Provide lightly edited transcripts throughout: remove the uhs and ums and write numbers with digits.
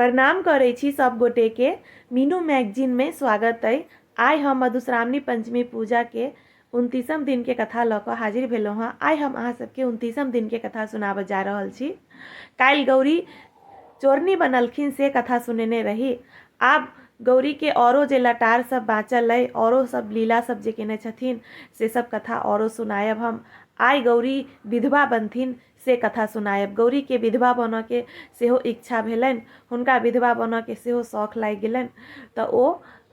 प्रणाम करै छी सब गोटे के। मीनू मैगजीन में स्वागत अइ। आइ हम मधुश्रावणी पंचमी पूजा के 29म दिन के कथा लऽ कऽ हाजिर भेलहुँ हँ। आइ हम अहाँ सबके 29म दिन के कथा सुनाबऽ जा रहल छी। काल्हि गौरी चोरनी बनलखिन से कथा सुनेने रही। आब गौरी के औरो जे लटार सब बाँचल अइ, औरो सब लीला सब जे केने छथिन से सब कथा औरो सुनायब हम। आइ गौरी विधवा बनथिन से कथा सुनायब। गौरीके विधवा बनऽके सेहो इच्छा भेलनि, हुनका विधवा बनऽके सेहो शौख लागि गेलनि, तऽ ओ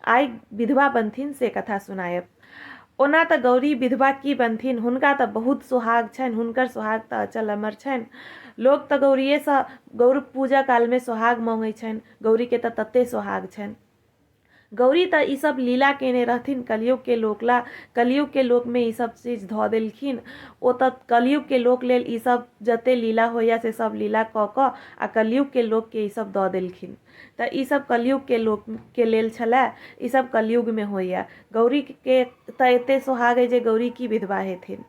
आइ विधवा बनथिन से कथा सुनायब। ओना तऽ गौरी विधवा की बनथिन, हुनका तऽ बहुत सोहाग छनि, हुनकर सोहाग तऽ अचल अमर छनि। लोक तऽ गौरिएसँ गौर पूजा कालमे सोहाग मङ्गै छनि, गौरीके तऽ ततेक सोहाग छनि। गौरी तऽ ई सब लीला केने रहथिन कलयुगके लोक ला, कलयुगके लोकमे ई सब चीज धऽ देलखिन। ओ तऽ कलयुगके लोक लेल ई सब जते लीला होइए से सब लीला कऽ कऽ आ कलयुगके लोकके ई सब दऽ देलखिन। तऽ ई सब कलयुगके लोकके लेल छलै, ई सब कलयुगमे होइए। गौरीके तऽ एते सोहाग अइ जे गौरी की विधवा हेथिन।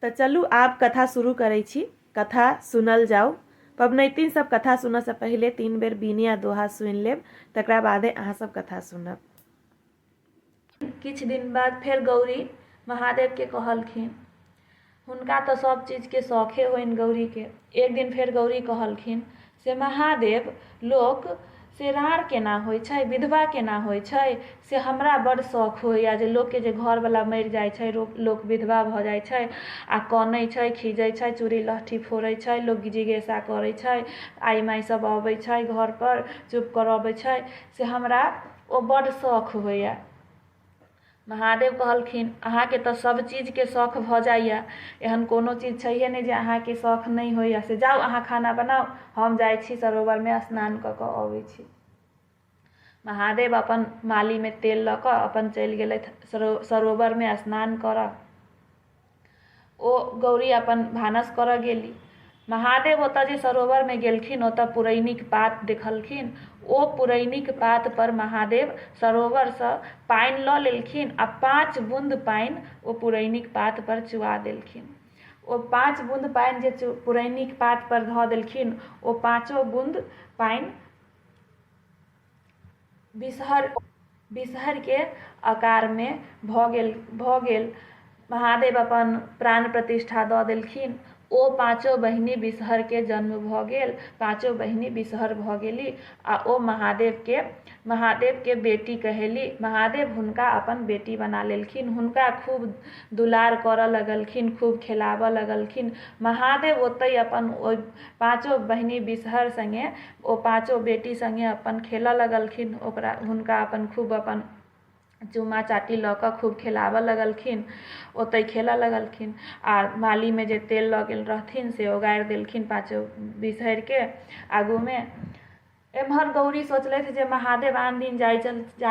तऽ चलू आब कथा शुरू करै छी। कथा सुनल जाउ। पबनैतिन सब कथा सुनऽसँ पहिले 3 बेर बीनी आ दोहा सुनि लेब, तकरा बादे अहाँ सब कथा सुनब। किछु दिन बाद फेर गौरी महादेवके कहलखिन। हुनका तऽ सब चीजके शौखे होइन गौरीके। एक दिन फेर गौरी कहलखिन से महादेव, लोक से राँड़ केना होइ छै, विधवा केना होइ छै, से हमरा बड्ड शौख होइए जे लोकके जे घरवला मरि जाइ छै, लोक विधवा भऽ जाइ छै आ कनै छै, खीजै छै, चूड़ी लहठी फोड़ै छै, लोक जिज्ञासा करै छै, आइ माइ सब अबै छै घरपर, चुप करबै छै, से हमरा ओ बड्ड शौख होइए। महादेव कहलखिन, अहाँके तऽ सभ चीजके शौख भऽ जाइए, एहन कोनो चीज छैहे नहि जे अहाँके शौख नहि होइए, से जाउ अहाँ खाना बनाउ, हम जाइ छी सरोवरमे स्नान कऽ कऽ अबै छी। महादेव अपन मालीमे तेल लऽ कऽ अपन चलि गेलथि सरोवरमे स्नान करऽ। ओ गौरी अपन भानस करऽ गेली। महादेव ओतऽ जे सरोवरमे गेलखिन, ओतऽ पुरैनिक पात देखलखिन। ओ पुरैनिक पातपर महादेव सरोवरसँ पानि लऽ लेलखिन आ 5 बून्द पानि ओ पुरैनिक पातपर चुआ देलखिन। ओ 5 बून्द पानि जे पुरैनिक पातपर धऽ देलखिन, ओ 5 बून्द पानि बिसहरके आकारमे भऽ गेल। महादेव अपन प्राण प्रतिष्ठा दऽ देलखिन। ओ 5 बहिनी बिसहरके जन्म भऽ गेल। 5 बहिनी बिसहर भऽ गेली आ ओ महादेवके बेटी कहेली। महादेव हुनका अपन बेटी बना लेलखिन। हुनका खूब दुलार करऽ लगलखिन, खूब खेलाबऽ लगलखिन। महादेव ओतहि अपन ओहि 5 बहिनी बिसहर सङ्गे, ओ 5 बेटी सङ्गे अपन खेलऽ लगलखिन। हुनका अपन खूब अपन चूमा चाटी लऽ कऽ खूब खेलाबऽ लगलखिन, ओतहि खेलऽ लगलखिन। आ मालीमे जे तेल लऽ गेल रहथिन से ओगारि देलखिन 5 बिसहरिके आगूमे। एम्हर गौरी सोचलथि जे महादेव आन दिन जाइ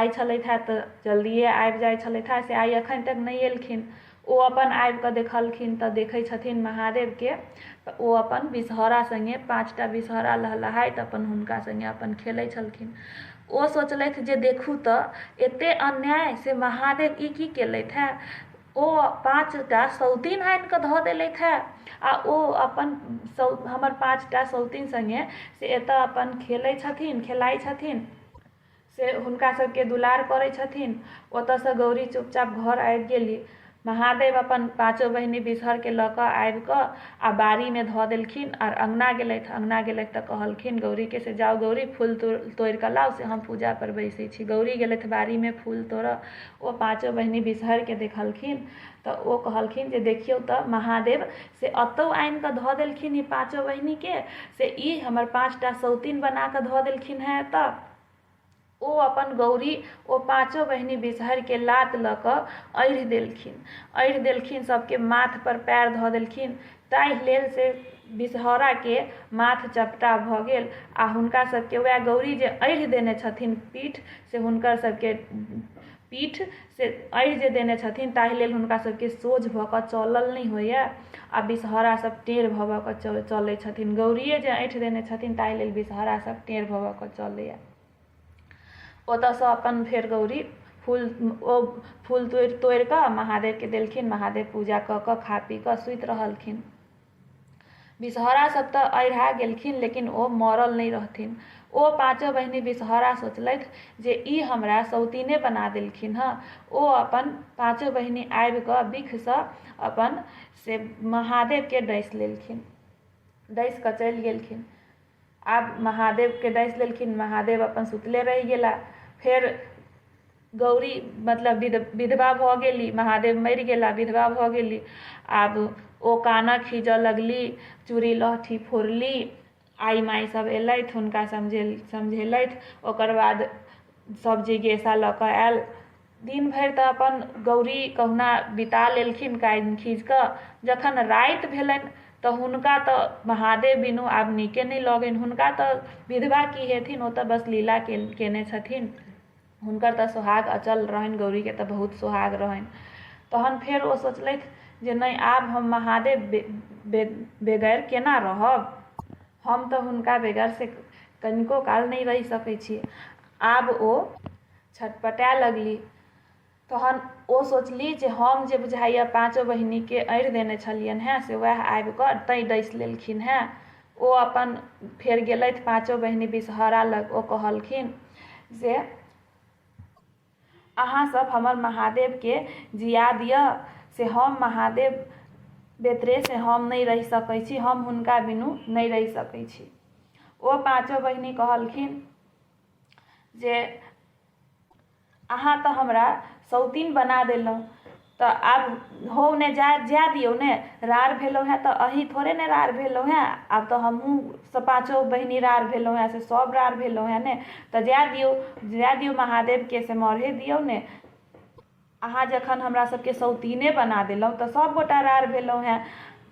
छलथि हेँ तऽ जल्दिए आबि जाइ छलथि हेँ, से आइ एखन तक नहि एलखिन। ओ अपन आबिकऽ देखलखिन तऽ देखै छथिन महादेवके ओ अपन बिसहरा सङ्गे 5टा बिसहरा लहलहाइत अपन हुनका सङ्गे अपन खेलै छलखिन। ओ सोचलथि जे देखू तऽ एते अन्याय, से महादेव ई की केलथि हेँ। ओ 5टा सौतीन आनिकऽ धऽ देलथि हेँ आ ओ अपन हमर 5टा सौतीन सङ्गे से एतऽ अपन खेलै छथिन, खेलाइ छथिन, से हुनका सबके दुलार करै छथिन। ओतऽसँ गौरी चुपचाप घर आबि गेली। महादेव अपन 5 बहिनी बिसहरके लऽ कऽ आबि कऽ आ बाड़ीमे धऽ देलखिन आर अङ्गना गेलथि। अङ्गना गेलथि तऽ कहलखिन गौरीके से जाउ गौरी फूल तोड़ि कऽ लाउ, से हम पूजापर बैसै छी। गौरी गेलथि बाड़ीमे फूल तोड़ऽ। ओ 5 बहिनी बिसहरके देखलखिन तऽ ओ कहलखिन जे देखियौ तऽ महादेव से एतौ आनि कऽ धऽ देलखिन ई 5 बहिनीके, से ई हमर 5टा सौतीन बना कऽ धऽ देलखिन हेँ एतऽ। ओ अपन गौरी ओ 5 बहिनी बिसहरिके लात लऽ कऽ अढ़ि देलखिन, अढ़ि देलखिन, सबके माथपर पएर धऽ देलखिन। ताहि लेल से बिसहराके माथ चपटा भऽ गेल आ हुनका सबके वएह गौरी जे अढ़ि देने छथिन पीठ, से हुनकर सबके पीठ से अढ़ि जे देने छथिन ताहि लेल हुनका सबके सोझ भऽ कऽ चलल नहि होइए आ बिसहरा सब टेढ़ भऽ भऽ कऽ चलै छथिन। गौरिए जे ऐँठि देने छथिन ताहि लेल बिसहरा सब टेढ़ भऽ भऽ कऽ चलैए। ओतऽसँ अपन फेर गौरी फूल तोड़ि कऽ महादेवके देलखिन। महादेव पूजा कऽ कऽ खा पी कऽ सुति रहलखिन। बिसहरा सब तऽ अढ़ा गेलखिन, लेकिन ओ मरल नहि रहथिन। ओ पाँचो बहिनी बिसहरा सोचलथि जे ई हमरा सौतिने बना देलखिन हँ। ओ अपन पाँचो बहिनी आबिकऽ बिखसँ अपन से महादेवके डसि लेलखिन, डसि कऽ चलि गेलखिन। आब महादेवके डसि लेलखिन, महादेव अपन सुतले रहि गेला। फेर गौरी मतलब विधवा भऽ गेली, महादेव मरि गेला, विधवा भऽ गेली। आब ओ कानऽ खीजऽ लगली, चूड़ी लहठी फोड़ली। आइ माइ सब एलथि, हुनका समझेलथि। ओकर बाद सब जिज्ञासा लऽ कऽ आयल। दिन भरि तऽ अपन गौरी कहुना बिता लेलखिन कानि खीज कऽ। जखन राति भेलनि तऽ हुनका तऽ महादेव बिनु आब नीके नहि लगनि। हुनका तऽ विधवा की हेथिन, ओ तऽ बस लीला केने छथिन, हुनकर तऽ सोहाग अचल रहनि। गौरीके तऽ बहुत सोहाग रहनि। तहन फेर ओ सोचलथि जे नहि, आब हम महादेव बगैर केना रहब? हम तऽ हुनका बगैर से कनिको काल नहि रहि सकै छी। आब ओ छटपटाए लगली। तहन ओ सोचली जे हम जे बुझाइए पाँचो बहिनीके अढ़ि देने छलियनि हेँ, से वएह आबिकऽ तैँ डसि लेलखिन हेँ। ओ अपन फेर गेलथि पाँचो बहिनी बिसहरा लग। ओ कहलखिन जे अहाँसभ हमर महादेवके जिया दिअ, से हम महादेव बेतरे से हम नहि रहि सकै छी, हम हुनका बिनु नहि रहि सकै छी। ओ पाँचो बहिनी कहलखिन जे अहाँ तऽ हमरा सौतिन बना देलहुँ, तऽ आब होउ ने, जाय दियौ ने। राड़ भेलहुँ हेँ तऽ अहीँ थोड़े ने राड़ भेलहुँ हेँ, आब तऽ हमहूँ सब पाँचो बहिनी राड़ भेलहुँ हेँ, से सब राड़ भेलहुँ हेँ ने। तऽ जाय दियौ, जाय दियौ महादेवके, से मरहे दियौ ने। अहाँ जखन हमरा सबके सौतिने बना देलहुँ तऽ सब गोटा राड़ भेलहुँ हेँ।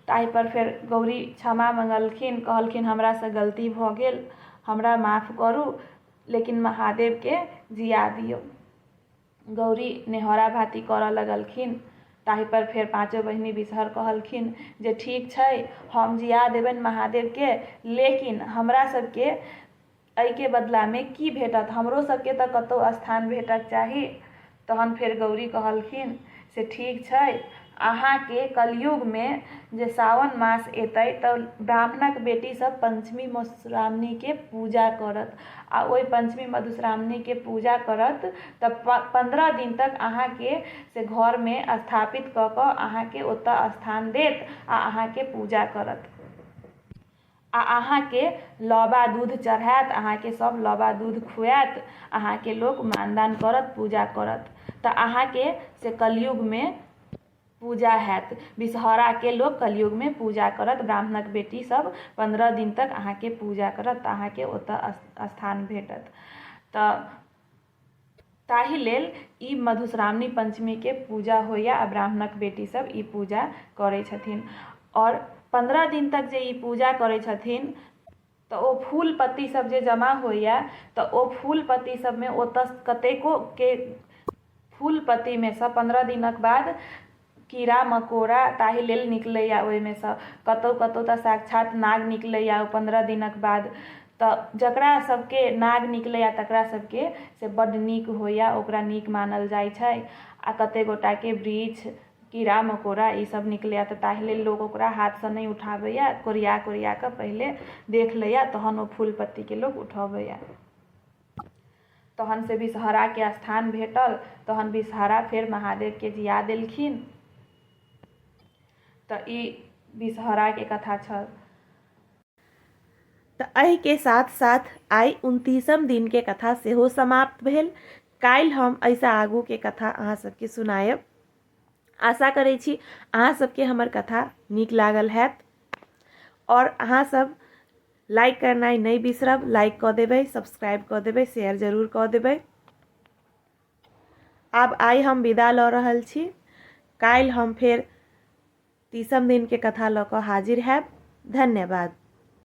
ताहिपर फेर गौरी क्षमा मँगलखिन, कहलखिन हमरासँ गलती भऽ गेल, हमरा माफ करू, लेकिन महादेवके जिया दियौ। गौरी नेहोरा भाती करऽ लगलखिन। ताहिपर फेर पाँचो बहिनी बिसहर कहलखिन जे ठीक छै, हम जिया देबनि महादेवके, लेकिन हमरा सबके एहिके बदलामे की भेटत? हमरो सबके तऽ कतहु स्थान भेटक चाही। तहन फेर गौरी कहलखिन से ठीक छै, अहाँके कलयुगमे जे सावन मास एतै तऽ ब्राह्मणक बेटी सब पञ्चमी मधुश्रावणीके पूजा करत, आ ओहि पञ्चमी मधुश्रावणीके पूजा करत तऽ 15 दिन तक अहाँके से घरमे स्थापित कऽ कऽ अहाँके ओतऽ स्थान देत आ अहाँके पूजा करत आ अहाँके लाबा दूध चढ़ायत, अहाँके सब लाबा दूध खुआयत, अहाँके लोक मानदान करत, पूजा करत, तऽ अहाँके से कलयुगमे पूजा हैत। बिषहराके लोक कलयुगमे पूजा करत, ब्राह्मणक बेटी सब 15 दिन तक अहाँके पूजा करत, तऽ अहाँके ओतऽ स्थान भेटत। तऽ ताहि लेल ई मधुश्रावणी पञ्चमीके पूजा होइए आ ब्राह्मणक बेटी सब ई पूजा करै छथिन। आओर 15 दिन तक जे ई पूजा करै छथिन तऽ ओ फूल पत्ती सब जे जमा होइए, तऽ ओ फूल पत्ती सबमे ओतऽ कतेकोके फूल पत्तीमे सँ 15 दिनक बाद कीड़ा मकोड़ा ताहि लेल निकलैए। ओहिमे सँ कतहु कतहु तऽ साक्षात नाग निकलैए ओ 15 दिनक बाद। तऽ जकरा सबके नाग निकलैए तकरा सबके से बड्ड नीक होइए, ओकरा नीक मानल जाइ छै। आ कतेक गोटाके वृक्ष कीड़ा मकोड़ा ईसब निकलैए, तऽ ताहि लेल लोक ओकरा हाथसँ नहि उठाबैए, कोरिया कोरिया कऽ पहिले देख लैए, तहन ओ फूल पत्तीके लोक उठबैए। तहन से विषहराके स्थान भेटल। तहन विषहरा फेर महादेवके जिया देलखिन। तऽ ई विषहराके कथा छल। तऽ एहिके साथ साथ आइ 29म दिनके कथा सेहो समाप्त भेल। काल्हि हम एहिसँ आगूके कथा अहाँ सबके सुनायब। आशा करै छी अहाँ सबके हमर कथा नीक लागल हैत, आओर अहाँ सब लाइक करनाइ नहि बिसरब, लाइक कऽ देबै, सब्सक्राइब कऽ देबै, शेयर जरूर कऽ देबै। आब आइ हम विदा लऽ रहल छी। काल्हि हम फेर 30म दिनके कथा लऽ कऽ हाजिर हैब। धन्यवाद।